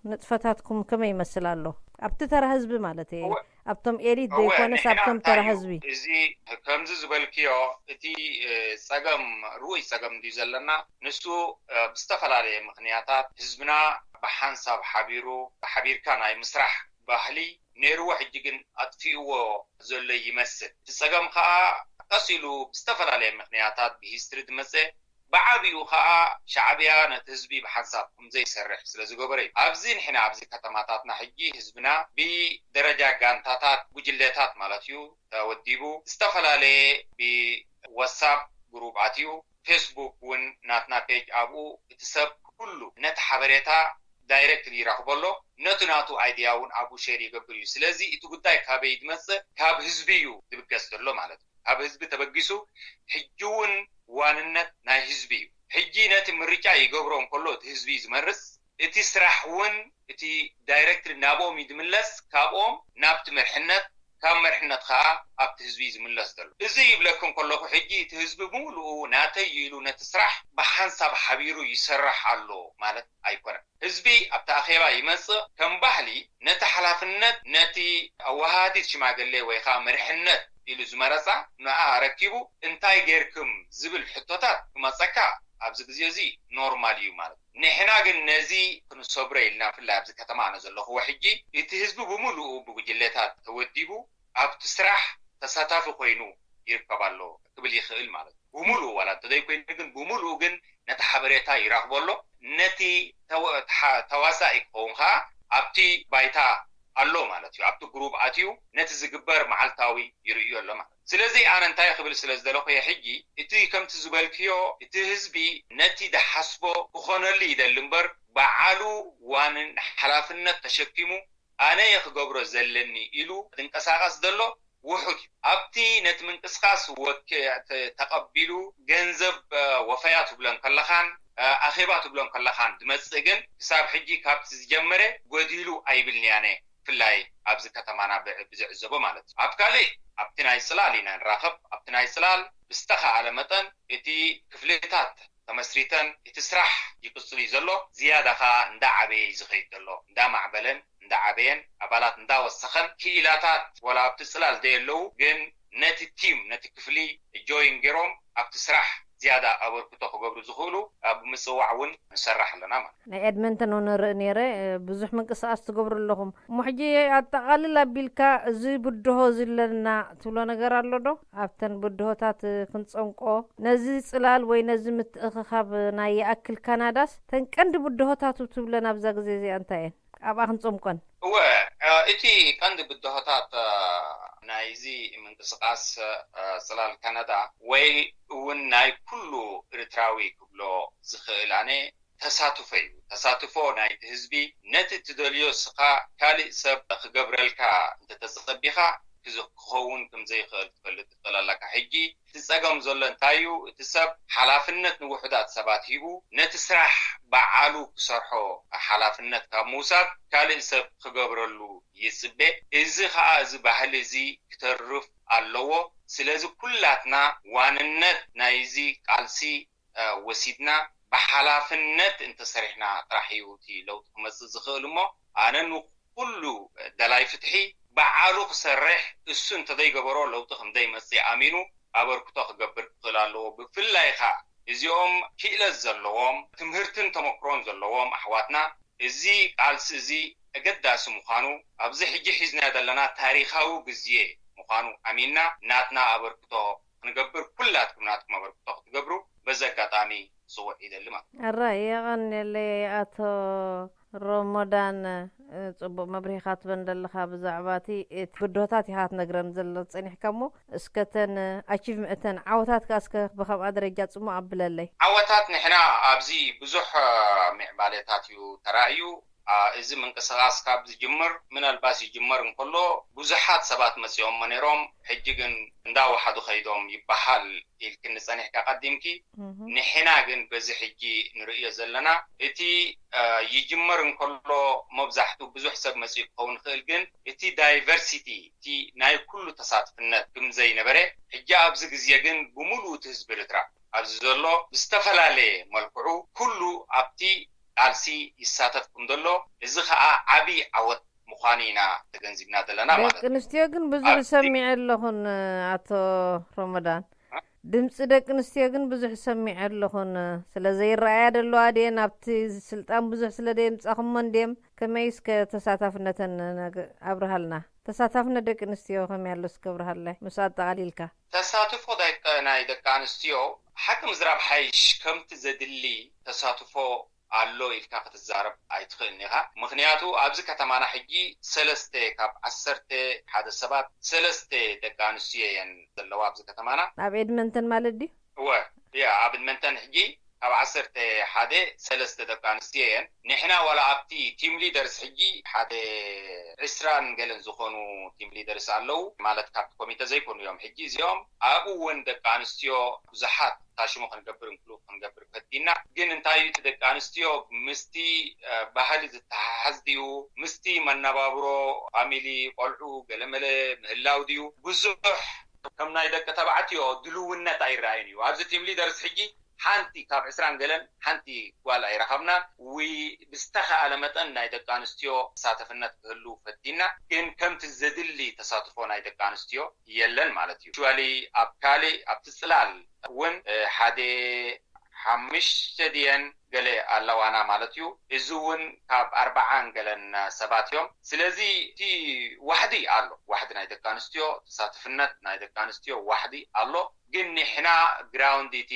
ንጥፈታትኩም ከመይ ይመስል ኣሎ? ኣብቲ ተራ ህዝቢ ማለት እየ። እወ። ኣብቶም ኤሊት እወ፣ ዘይኮነስ ንሕና ኣብቶም እንታይ ተራ እዩ ህዝቢ። እዚ ከምዚ ዝበልክዮ፣ እቲ፣ እ፣ ጸገም፣ ርኡይ ጸገም እንድዩ ዘለና። ንሱ፣ እ፣ ብዝተፈላለየ ምኽንያታት ህዝብና ብሓንሳብ ሓቢሩ፣ ሓቢርካ ናይ ምስራሕ ባህሊ ነይርዎ፣ ሕጂ ግን ኣጥፊእዎ ዘሎ ይመስል። እቲ ጸገም ከኣ ቀስ ኢሉ ብዝተፈላለየ ምኽንያታት ብሂስትሪ ዝመጸ፣ ብዓቢኡ ከኣ ሻዕብያ ነቲ ህዝቢ ብሓንሳብ ከም ዘይሰርሕ ስለ ዝገበረ እዩ። ኣብዚ ንሕና ኣብዚ ከተማታትና ሕጂ ህዝብና ብደረጃ ጋንታታት፣ ጉጅለታት ማለት እዩ፣ ተወዲቡ ዝተፈላለየ ብወሳብ ግሩብ ኣትዩ፣ ፌስቡክ እውን ናትና ፔጅ ኣብኡ እቲ ሰብ ኩሉ ነቲ ሓበሬታ ዳይሬክትሊ ይረኽቦ ኣሎ። ነቲ ናቱ ኣይድያ እውን ኣብኡ ሼር ይገብር እዩ። ስለዚ እቲ ጉዳይ ካበይ ዝመጽእ? ካብ ህዝቢ እዩ ዝብገስ ዘሎ ማለት እዩ። ካብ ህዝቢ ተበጊሱ ሕጂ እውን ዋንነት ናይ ህዝቢ እዩ። ሕጂ ነቲ ምርጫ ይገብሮ እንከሎ እቲ ህዝቢ እዩ ዝመርጽ። እቲ ስራሕ እውን እቲ ዳይሬክትሊ ናብኦም እዩ ዝምለስ፣ ካብኦም ናብቲ መርሕነት፣ ካብ መርሕነት ኸዓ ኣብቲ ህዝቢ እዩ ዝምለስ ዘሎ። እዚ ይብለክን ከለኹ ሕጂ እቲ ህዝቢ ብምሉኡ ናተይ ኢሉ ነቲ ስራሕ ብሓንሳብ ሓቢሩ ይሰርሕ ኣሎ ማለት ኣይኮነን። ህዝቢ ኣብቲ ኣኼባ ይመጽእ፣ ከም ባህሊ ነቲ ሓላፍነት ነቲ ኣወሃሃዲት ሽማግሌ ወይ ኸዓ መርሕነት ኢሉ ዝመረጻ ንዓ ኣረኪቡ እንታይ ጌርክም ዝብል ሕቶታት ክመጸካ ኣብዚ ግዜ እዚ ኖርማል እዩ ማለት እዩ። ንሕና ግን ነዚ ክንሰብሮ ኢልና፣ ብፍላይ ኣብዚ ከተማ ኣነ ዘለኹዎ ሕጂ እቲ ህዝቢ ብምሉኡ ብጉጅለታት ተወዲቡ ኣብቲ ስራሕ ተሳታፊ ኮይኑ ይርከብ ኣሎ ክብል ይኽእል ማለት እዩ። ብምሉኡ ዋላ እንተዘይኮይኑ ግን ብምሉኡ ግን ነቲ ሓበሬታ ይረኽቦ ኣሎ። ነቲ ተወ-፣ ተሓ-፣ ተዋሳኢ ክኸውን ከዓ ኣብቲ ባይታ ኣሎ ማለት እዩ። ኣብቲ ግሩብ ኣትዩ ነቲ ዝግበር መዓልታዊ ይርእዮ ኣሎ ማለት እዩ። ስለዚ ኣነ እንታይ ክብል ስለ ዝደለኹ እየ ሕጂ፣ እቲ ከምቲ ዝበልክዮ፣ እቲ ህዝቢ ነቲ ዝሓስቦ ክኾነሉ ይደሊ እምበር፣ በዓሉ ዋንን ሓላፍነት ተሸኪሙ ኣነ እየ ክገብሮ ዘለኒ ኢሉ ዝንቀሳቐስ ዘሎ ውሑድ እዩ። ኣብቲ ነቲ ምንቅስቃስ ወኪ-፣ ተ-፣ ተቐቢሉ ገንዘብ፣ እ፣ ወፈያ ትብሎ እንከለኻን፣ እ፣ ኣኼባ ትብሎ እንከለኻን ዝመጽእ ግን ክሳብ ሕጂ ካብቲ ዝጀመረ ጎዲሉ ኣይብልንያነ። ብፍላይ ኣብዚ ከተማና ብ-፣ ብዝዕዘቦ ማለት እዩ። ኣብ ካልእ፣ ኣብቲ ናይ ጽላል ኢና ንራኸብ። ኣብቲ ናይ ጽላል ብዝተኻእለ መጠን እቲ ክፍልታት ተመስሪተን እቲ ስራሕ ይቅጽል እዩ ዘሎ። ዝያዳ ኸዓ እንዳዓበየ እዩ ዝኸይድ ዘሎ። እንዳማዕበለን እንዳዓበየን ኣባላት እንዳወሰኸን ክኢላታት ወላ ኣብቲ ጽላል ዘየለዉ ግን ነቲ ቲም፣ ነቲ ክፍሊ ጆይን ገይሮም ኣብቲ ስራሕ ዝያዳ ኣበርክቶ ክገብሩ ዝኽእሉ ኣብ ምጽዋዕ እውን ንሰርሕ ኣለና ማለት እዩ። ናይ ኤድመንተን እውን ንርኢ ነይረ፣ ብዙሕ ምንቅስቃስ ትገብሩ ኣለኹም። እሞ ሕጂ ኣጠቓልል ኣቢልካ እዚ ብድሆ ዝለና ትብሎ ነገር ኣሎ ዶ? ኣብተን ብድሆታት ክንጸንቆ፣ ነዚ ጽላል ወይ ነዚ ምትእኽኻብ ናይ ይኣክል ካናዳስ፣ ተን ቀንዲ ብድሆታቱ ትብለን ኣብዛ ግዜ እዚኣ እንታይ እየን? ኣብኣ ክንጸምቆን። እወ፣ እ፣ እቲ ቀንዲ ብድሆታት፣ እ፣ ናይዚ ምንቅስቃስ፣ እ፣ ጽላል ካናዳ ወይ እውን ናይ ኩሉ ኤርትራዊ ክብሎ ዝኽእል ኣነ ተሳትፎ እዩ። ተሳትፎ ናይቲ ህዝቢ ነቲ ትደልዮ ስኻ ካልእ ሰብ ክገብረልካ እንተተጸቢኻ ክዝ-፣ ክኸውን ከም ዘይኽእል ትፈልጥ ትኽእል ኣለካ። ሕጂ እቲ ጸገም ዘሎ እንታይ እዩ? እቲ ሰብ ሓላፍነት ንውሑዳት ሰባት ሂቡ ነቲ ስራሕ በዓሉ ክሰርሖ ሓላፍነት ካብ ምውሳድ ካልእ ሰብ ክገብረሉ ይጽበ። እዚ ኸኣ እዚ ባህሊ እዚ ክተርፍ ኣለዎ። ስለዚ ኩላትና ዋንነት ናይዚ ቃልሲ፣ እ፣ ወሲድና ብሓላፍነት እንተሰሪሕና ጥራሕ እዩ እቲ ለውጢ ክመጽእ ዝኽእል እሞ ኣነ ንኹሉ ደላይ ፍትሒ በዓሉ ክሰርሕ፣ እሱ እንተዘይገበሮ ለውጢ ከም ዘይመጽእ ኣሚኑ ኣበርክቶ ክገብር ክኽእል ኣለዎ። ብፍላይ ኸኣ እዚኦም ክእለት ዘለዎም፣ ትምህርትን ተመክሮን ዘለዎም ኣሕዋትና እዚ ቃልሲ እዚ ኣገዳሲ ምዃኑ፣ ኣብዚ ሕጂ ሒዝናዮ ዘለና ታሪኻዊ ግዜ ምዃኑ ኣሚንና ናትና ኣበርክቶ ክንገብር ኩላትኩም ናትኩም ኣበርክቶ ክትገብሩ በዚ ኣጋጣሚ ክጽውዕ ይደሊ ማለት እዩ። ኣራይ የቐንየለይ ኣቶ ሮሞዳን፣ ጽቡቕ መብርሂ ካትበን ዘለኻ ብዛዕባ እቲ እቲ ብድሆታት ኢኻ ትነግረን ዘሎ ጸኒሕካ እሞ እስከ ተን ኣቺቭመ እተን ዓወታት ከኣ እስከ ብኸምኣ ደረጃ ጽሙቕ ኣብለለይ። ዓወታት ንሕና ኣብዚ ብዙሕ ምዕባለታት እዩ ተራእዩ። እዚ ምንቅስቃስ ካብ ዝጅምር ምናልባት ይጅመር እንከሎ ብዙሓት ሰባት መጺኦሞ ነይሮም፣ ሕጂ ግን እንዳወሓዱ ከይዶም ይበሃል ኢልክኒ ጸኒሕካ ቀዲምኪ። ንሕና ግን በዚ ሕጂ ንርእዮ ዘለና እቲ ይጅመር እንከሎ መብዛሕቱ ብዙሕ ሰብ መጺኡ ክኸውን ይኽእል፣ ግን እቲ ዳይቨርሲቲ እቲ ናይ ኩሉ ተሳትፍነት ክም ዘይነበረ ሕጂ ኣብዚ ግዜ ግን ብምሉእ እቲ ህዝቢ ኤርትራ ኣብዚ ዘሎ ብዝተፈላለየ መልክዑ ኩሉ ኣብቲ ቃልሲ ይሳተፍ ከም ዘሎ፣ እዚ ኸኣ ዓቢ ዓወት ምዃኑ ኢና ተገንዚብና ዘለና ማለት እዩ። ደቂ ኣንስትዮ ግን ብዙሕ ኣብዚ ዝሰሚዐ ኣለኹን ኣቶ ሮመዳን። ድምፂ ደቂ ኣንስትዮ ግን ብዙሕ ዝሰሚዐ ኣለኹን። ስለ ዘይረኣያ ደለዋ ድየን ኣብቲ ስልጣን ብዙሕ ስለ ደየምፃኹሞ እንድየም ከመይ እስከ ተሳታፍነተን ነግ- ኣብርሃልና። ተሳታፍነት ደቂ ኣንስትዮ ከመይ ኣሎ እስከ ኣብርሃለይ ምስ ኣጠቓሊልካ። ተሳትፎ ደቂ ናይ ደቂ ኣንስትዮ ሓቂ ምዝራብ ሓይሽ ከምቲ ዘድሊ ተሳትፎ ኣሎ ኢልካ ክትዛረብ ኣይትኽእልን ኢኻ። ምኽንያቱ ኣብዚ ከተማና ሕጂ ሰለስተ ካብ ዓሰርተ ሓደ ሰባት ሰለስተ ደቂ ኣንስትዮ እየን ዘለዋ ኣብዚ ከተማና። ኣብ ኤድመንተን ማለት ድዩ? እወ፣ ያ ኣብ ኤድመንተን ሕጂ ካብ ዓሰርተ ሓደ ሰለስተ ደቂ ኣንስትዮ እየን። ንሕና ዋላ ኣብቲ ቲም ሊደርስ ሕጂ ሓደ ዕስራን ገለን ዝኾኑ ቲም ሊደርስ ኣለዉ ማለት ካብቲ ኮሚተ ዘይኮኑ እዮም። ሕጂ እዚኦም ኣብኡ እውን ደቂ ኣንስትዮ ብዙሓት ታሽሙ ክንገብር እንክሉ ክንገብር ፈቲና። ግን እንታይ እዩ እቲ ደቂ ኣንስትዮ ምስቲ ባህሊ ዝተሓሓዝ ድዩ? ምስቲ መነባብሮ ፋሚሊ ቆልዑ ገለመለ ምህላው ድዩ? ብዙሕ ከም ናይ ደቂ ተባዕትዮ ድልውነት ኣይረኣይን እዩ። ኣብዚ ቲም ሊደርስ ሕጂ ሓንቲ ካብ ዕስራን ገለን ሓንቲ ጓል ኣይረኸብናን። ዊ ብዝተኸኣለ መጠን ናይ ደቂ ኣንስትዮ ተሳተፍነት ክህሉ ፈቲና፣ ግን ከምቲ ዘድሊ ተሳትፎ ናይ ደቂ ኣንስትዮ የለን ማለት እዩ። ሊ ኣብ ካልእ ኣብቲ ጽላል እውን ሓደ ሓምሽተ ድየን ገለ ኣለዋና ማለት እዩ። እዚ እውን ካብ ኣርባዓን ገለን ሰባት እዮም። ስለዚ እቲ ዋሕዲ ኣሎ፣ ዋሕዲ ናይ ደቂ ኣንስትዮ ተሳትፍነት ናይ ደቂ ኣንስትዮ ዋሕዲ ኣሎ። ግን ንሕና ግራውንድ እቲ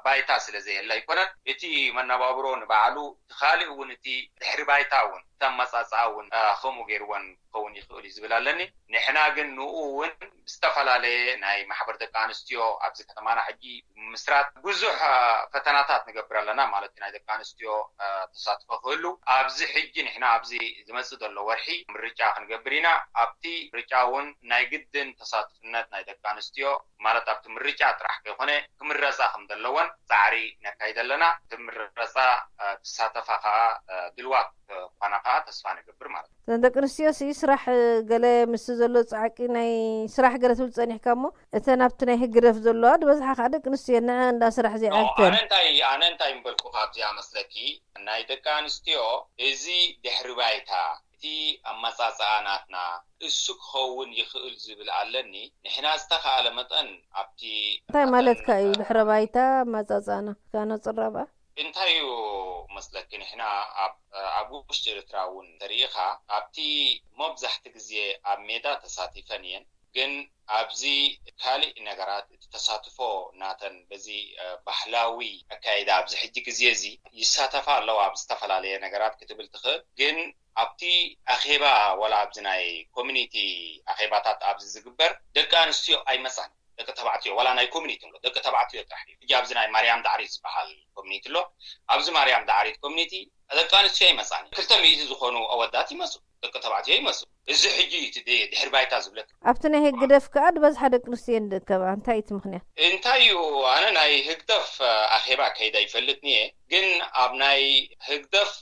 ባይታ ስለ ዘየለ ኣይኮነን። እቲ መነባብሮ ንባዕሉ እቲ ካልእ እውን እቲ ድሕሪ ባይታ እውን እቲ ኣመፃፅኣ እውን ከምኡ ገይርወን ክኸውን ይኽእል እዩ ዝብል ኣለኒ። ንሕና ግን ንኡ እውን ዝተፈላለየ ናይ ማሕበር ደቂ ኣንስትዮ ኣብዚ ከተማና ሕጂ ብምምስራት ብዙሕ ፈተናታት ንገብር ኣለና ማለት እዩ። ናይ ደቂ ኣንስትዮ ተሳትፎ ክህሉ ኣብዚ ሕጂ ንሕና ኣብዚ ዝመፅእ ዘሎ ወርሒ ምርጫ ክንገብር ኢና። ኣብቲ ምርጫ እውን ናይ ግድን ተሳትፍነት ናይ ደቂ ኣንስትዮ ማለት ኣብቲ ምርጫ ጥራሕ ከይኮነ ክምረፃ ከም ዘለወን ፃዕሪ ነካይድ ኣለና። እቲ ምረፃ ክሳተፋ ከዓ ድልዋት ምኳና ከዓ ተስፋ ንገብር ማለት እዩ። እዘን ደቂ ኣንስትዮ ሲ ስራሕ ገለ ምስ ዘሎ ፃዕቂ ናይ ስራሕ ገለ ትብል ፀኒሕካ እሞ እተን ኣብቲ ናይ ህግደፍ ዘለዋ ዝበዝሓ ከዓ ደቂ ኣንስትዮ ንዐ እንዳ ስራሕ ዘይዓግተን ኣነ እንታይ ኣነ እንታይ ምበልኩ ካብዚኣ መስለኪ ናይ ደቂ ኣንስትዮ እዚ ድሕሪ ባይታ እቲ ኣመፃፅኣ ናትና እሱ ክኸውን ይኽእል ዝብል ኣለኒ። ንሕና ዝተኸኣለ መጠን ኣብቲ እንታይ ማለትካ እዩ? ድሕረ ባይታ ኣመፃፅኣና ካነፅራባ እንታይ እዩ መስለኪ? ንሕና ኣብ ውሽጢ ኤርትራ እውን ተሪኢኻ ኣብቲ መብዛሕቲ ግዜ ኣብ ሜዳ ተሳቲፈን እየን። ግን ኣብዚ ካልእ ነገራት እቲ ተሳትፎ ናተን በዚ ባህላዊ ኣካይዳ ኣብዚ ሕጂ ግዜ እዚ ይሳተፋ ኣለዋ ኣብ ዝተፈላለየ ነገራት ክትብል ትኽእል። ግን ኣብቲ ኣኼባ ዋላ ኣብዚ ናይ ኮሚኒቲ ኣኼባታት ኣብዚ ዝግበር ደቂ ኣንስትዮ ኣይመፃን። ደቂ ተባዕትዮ ዋላ ናይ ኮሚኒቲ ንብሎ ደቂ ተባዕትዮ ጥራሕ እዩ። ሕጂ ኣብዚ ናይ ማርያም ዳዕሪት ዝበሃል ኮሚኒቲ ኣሎ። ኣብዚ ማርያም ዳዕሪት ኮሚኒቲ ደቂ ኣንስትዮ ኣይመፃን። ክልተ ሚእቲ ዝኾኑ ኣወዳት ይመፁ፣ ደቂ ተባዕትዮ ይመፁ። እዚ ሕጂ እቲ ድሕሪ ባይታ ዝብለካ ኣብቲ ናይ ህግደፍ ከዓ ዝበዝሓ ደቂ ኣንስትዮ እየን ዝእከባ። እንታይ እዩ እቲ ምኽንያት? እንታይ እዩ ኣነ ናይ ህግደፍ ኣኼባ ከይደ ኣይፈልጥን እየ። ግን ኣብ ናይ ህግደፍ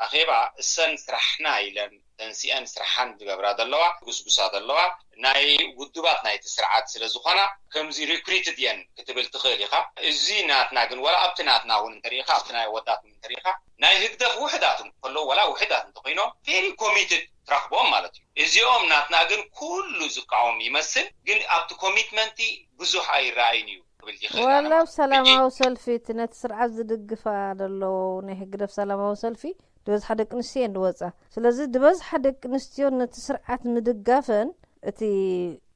ኣኼባ እሰን ስራሕና ኢለን ተንሲአን ስራሓን ዝገብራ ዘለዋ ዝጉስጉሳ ዘለዋ ናይ ውድባት ናይቲ ስርዓት ስለ ዝኾና ከምዚ ሪክሪትድ እየን ክትብል ትኽእል ኢኻ። እዚ ናትና ግን ዋላ ኣብቲ ናትና እውን እንተሪኢኻ ኣብቲ ናይ ኣወዳት እውን እንተሪኢኻ ናይ ህግደፍ ውሕዳት እንከለዉ ዋላ ውሕዳት እንተኮይኖም ቨሪ ኮሚትድ ትረኽቦም ማለት እዩ። እዚኦም ናትና ግን ኩሉ ዝቃወም ይመስል ግን ኣብቲ ኮሚትመንቲ ብዙሕ ኣይረኣይን እዩ ክብል ይኽእል ኣነ ዋላ ማለት እዩ። ሰላማዊ ሰልፊ እቲ ነቲ ስርዓት ዝድግፋ ዘለዉ ናይ ህግደፍ ሰላማዊ ሰልፊ ዝበዝሓ ደቂ ኣንስትዮ እየን ዝወፃ። ስለዚ ዝበዝሓ ደቂ ኣንስትዮ ነቲ ስርዓት ምድጋፈን እቲ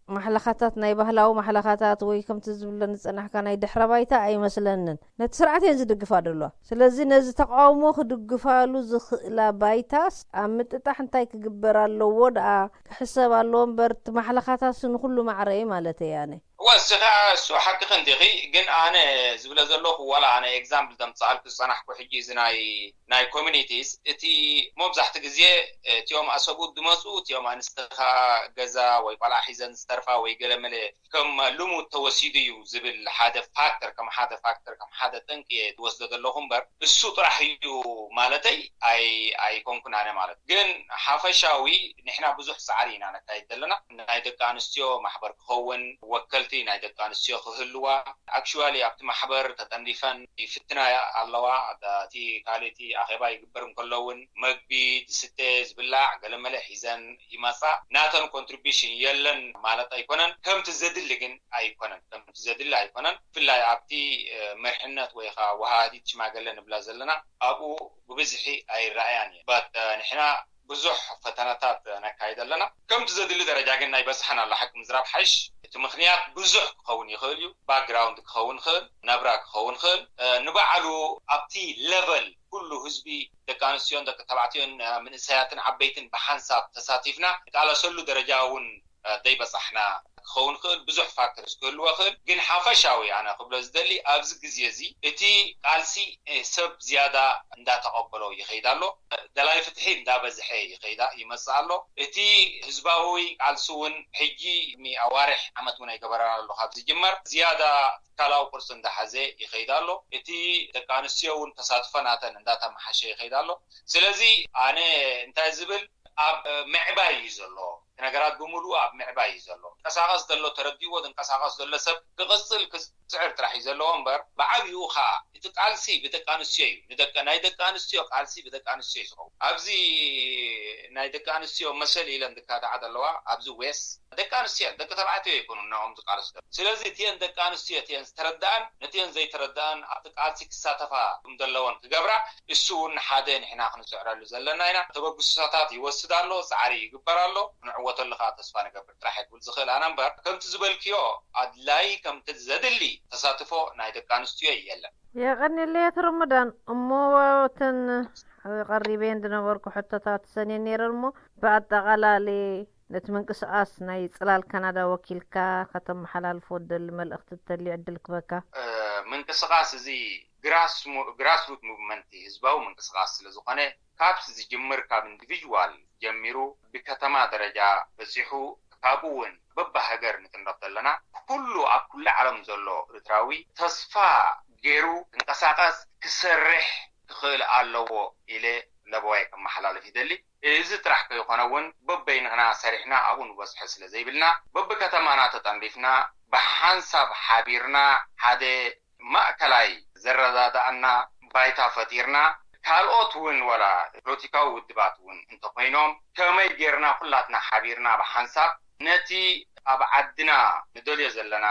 ማሕለኻታት፣ ናይ ባህላዊ ማሕለኻታት ወይ ከምቲ ዝብሎ ዝጸናሕካ ናይ ድሕረ ባይታ ኣይመስለንን። ነቲ ስርዓት እየን ዝድግፋ ደለዋ። ስለዚ ነዚ ተቃውሞ ክድግፋሉ ዝኽእላ ባይታስ ኣብ ምጥጣሕ እንታይ ክግበር ኣለዎ ደኣ ክሕሰብ ኣለዎ እምበር፣ እቲ ማሕለኻታትስ ንኹሉ ማዕረ እዩ ማለት እየ ኣነ። እወ፣ እስኻ እሱ ሓቅኺ እንዲኺ፣ ግን ኣነ ዝብለ ዘለኹ፣ ዋላ ኣነ ኤግዛምፕል ዘምጽኣልኩ ዝጸናሕኩ፣ ሕጂ እዚ ናይ ናይ ኮሚኒቲስ፣ እቲ መብዛሕቲ ግዜ እቲኦም ኣሰብኡት ዝመጹ፣ እቲኦም ኣንስትኻ ገዛ ወይ ቆልዓ ሒዘን ዝተርፋ ወይ ገለመለ ከም ልሙድ ተወሲዱ እዩ ዝብል ሓደ ፋክተር፣ ከም ሓደ ፋክተር፣ ከም ሓደ ጠንቂ እየ ዝወስዶ ዘለኹ እምበር፣ እሱ ጥራሕ እዩ ማለተይ ኣይ-፣ ኣይኮንኩን ኣነ ማለት። ግን ሓፈሻዊ ንሕና ብዙሕ ጻዕሪ ኢና ነካይድ ዘለና። ናይ ደቂ ኣንስትዮ ማሕበር ክኸውን፣ ወከልቲ ናይ ደቂ ኣንስትዮ ክህልዋ፣ ኣክቹዋሊ ኣብቲ ማሕበር ተጠንዲፈን ይፍትና ኣለዋ። እቲ ካልእ እቲ ኣኼባ ይግበር እንከሎ እውን መግቢ፣ ዝስተ፣ ዝብላዕ ገለመለ ሒዘን ይመጻ። ናተን ኮንትሪቢሽን የለን ማለት ኣይኮነን፣ ከምቲ ዘድሊ ግን ኣይኮነን፣ ከምቲ ዘድሊ ኣይኮነን። ብፍላይ ኣብቲ፣ እ፣ መርሕነት ወይ ኸዓ ወሃዲት ሽማገለ ንብላ ዘለና፣ ኣብኡ ብብዝሒ ኣይረኣያን እየን። በት፣ እ፣ ንሕና ብዙሕ ፈተነታት ነካይድ ኣለና። ከምቲ ዘድሊ ደረጃ ግን ኣይበጽሐን ኣሎ። ሓቂ ምዝራብ ሓይሽ። እቲ ምኽንያት ብዙሕ ክኸውን ይኽእል እዩ። ባክግራውንድ ክኸውን ይኽእል፣ ናብራ ክኸውን ይኽእል። እ፣ ንባዕሉ ኣብቲ ሌቨል ኩሉ ህዝቢ፣ ደቂ ኣንስትዮን ደቂ ተባዕትዮን፣ እ፣ መንእሰያትን ዓበይትን ብሓንሳብ ተሳቲፍና ንቃለሰሉ ደረጃ እውን፣ እ፣ ዘይበጻሕና ክኸውን ይኽእል። ብዙሕ ፋክተርስ ክህልዎ ይኽእል። ግን ሓፈሻዊ ኣነ ክብሎ ዝደሊ ኣብዚ ግዜ እዚ እቲ ቃልሲ፣ እ፣ ሰብ ዝያዳ እንዳተቐበሎ ይኸይድ ኣሎ። ደላይ ፍትሒ እንዳበዝሐ ይኸይዳ ይመጽእ ኣሎ። እቲ ህዝባዊ ቃልሲ እውን ሕጂ ቅድሚ ኣዋርሕ ዓመት እውን ኣይገበረን ኣሎ ካብ ዝጅመር ዝያዳ ትካላዊ ቅርጺ እንዳሓዘ ይኸይድ ኣሎ። እቲ ደቂ ኣንስትዮ እውን ተሳትፎ ናተን እንዳተመሓሸ ይኸይድ ኣሎ። ስለዚ ኣነ እንታይ ዝብል ኣብ ምዕባይ እዩ ዘሎ። እቲ ነገራት ብምሉኡ ኣብ ምዕባይ እዩ ዘሎ። ዝንቀሳቐስ ዘሎ ተረዲእዎ ዝንቀሳቐስ ዘሎ ሰብ ክቕጽል ክስዕር ጥራሕ እዩ ዘለዎ እምበር ብዓብይኡ ኸዓ እቲ ቃልሲ ብደቂ ኣንስትዮ እዩ። ንደቂ፣ ናይ ደቂ ኣንስትዮ ቃልሲ ብደቂ ኣንስትዮ እዩ ዝኸውን። ኣብዚ ናይ ደቂ ኣንስትዮ መሰል ኢለን ዝካትዓ ዘለዋ ኣብዚ ዌስት ደቂ ኣንስትዮ፣ ደቂ ተባዕትዮ ኣይኮኑን ናኦም ዝቃለሱ ዘለዉ። ስለዚ እቲአን ደቂ ኣንስትዮ እቲአን ዝተረድኣን ነቲአን ዘይተረድኣን ኣብቲ ቃልሲ ክሳተፋ ከም ዘለወን ክገብራ እሱ እውን ሓደ ንሕና ክንስዕረሉ ዘለና ኢና። ተበግሶታት ይወስድ ኣሎ፣ ጻዕሪ ይግበር ኣሎ፣ ክንዕወተሉ ከዓ ተስፋ ንገብር ጥራሕ እየ ክብል ዝኽእል ኣነ እምበር ከምቲ ዝበልክዮ ኣድላይ ከምቲ ዘድሊ ተሳትፎ ናይ ደቂ ኣንስትዮ የለን። የቐንየለይ ኣቶ ረመዳን። እሞ እተን ቀሪበን ዝነበርኩ ሕቶታት ሰንየን ነይረን እሞ ብኣጠቓላሊ ነቲ ምንቅስቓስ ናይ ጽላል ካናዳ ወኪልካ ከተመሓላልፎ ትደሊ መልእኽቲ እንተልዩ ዕድል ክበካ። እ፣ ምንቅስቓስ እዚ ግራስ ሙ-፣ ግራስሩት ሙቭመንት ህዝባዊ ምንቅስቓስ ስለ ዝኾነ ካብ ዝጅምር ካብ ኢንዲቪዥዋል ጀሚሩ ብከተማ ደረጃ በጺሑ ካብኡ እውን በብሃገር ንጥንረፍ ዘለና ኩሉ ኣብ ኩሉ ዓለም ዘሎ ኤርትራዊ ተስፋ ገይሩ ክንቀሳቐስ ክሰርሕ ክኽእል ኣለዎ ኢለ ለበዋይ ከመሓላልፍ ይደሊ። እዚ ጥራሕ ከይኾነ እውን በበይንኽና ሰሪሕና ኣብኡ ንበጽሖ ስለ ዘይብልና በብከተማና ተጠንሪፍና ብሓንሳብ ሓቢርና ሓደ ማእከላይ ዘረዳድኣና ባይታ ፈጢርና ካልኦት እውን ዋላ ፖለቲካዊ ውድባት እውን እንተኾይኖም ከመይ ጌርና ኩላትና ሓቢርና ብሓንሳብ ነቲ ኣብ ዓድና ንደልዮ ዘለና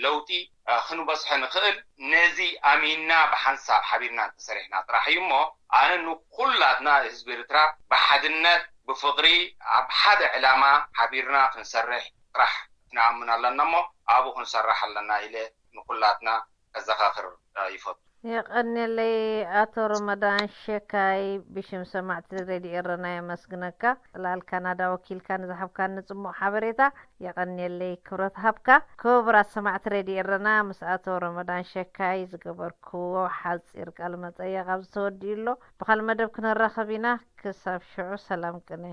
ለውጢ፣ እ፣ ክንበጽሖ ንኽእል። ነዚ ኣሚንና ብሓንሳብ ሓቢርና እንተሰሪሕና ጥራሕ እዩ እሞ ኣነ ንኩላትና ህዝቢ ኤርትራ ብሓድነት ብፍቕሪ ኣብ ሓደ ዕላማ ሓቢርና ክንሰርሕ ጥራሕ ንኣምን ኣለና እሞ ኣብኡ ክንሰርሕ ኣለና ኢለ ንኩላትና ከዘኻኽር፣ እ፣ ይፈቱ። የቐንየለይ ኣቶ ረመዳን ሸካይ፣ ብሽም ሰማዕቲ ሬድዮ ኤረና የመስግነካ። ጽላል ካናዳ ወኪልካ ንዝሃብካኒ ጽቡቕ ሓበሬታ የቐንየለይ። ክብረት ሃብካ። ክቡራት ሰማዕቲ ሬድዮ ኤረና፣ ምስ ኣቶ ረመዳን ሸካይ ዝገበርክዎ ሓጺር ቃለ መጠየቕ ኣብዚ ተወዲኡ ኣሎ። ብኻልእ መደብ ክንራኸብ ኢና። ክሳብ ሽዑ ሰላም ቅነ።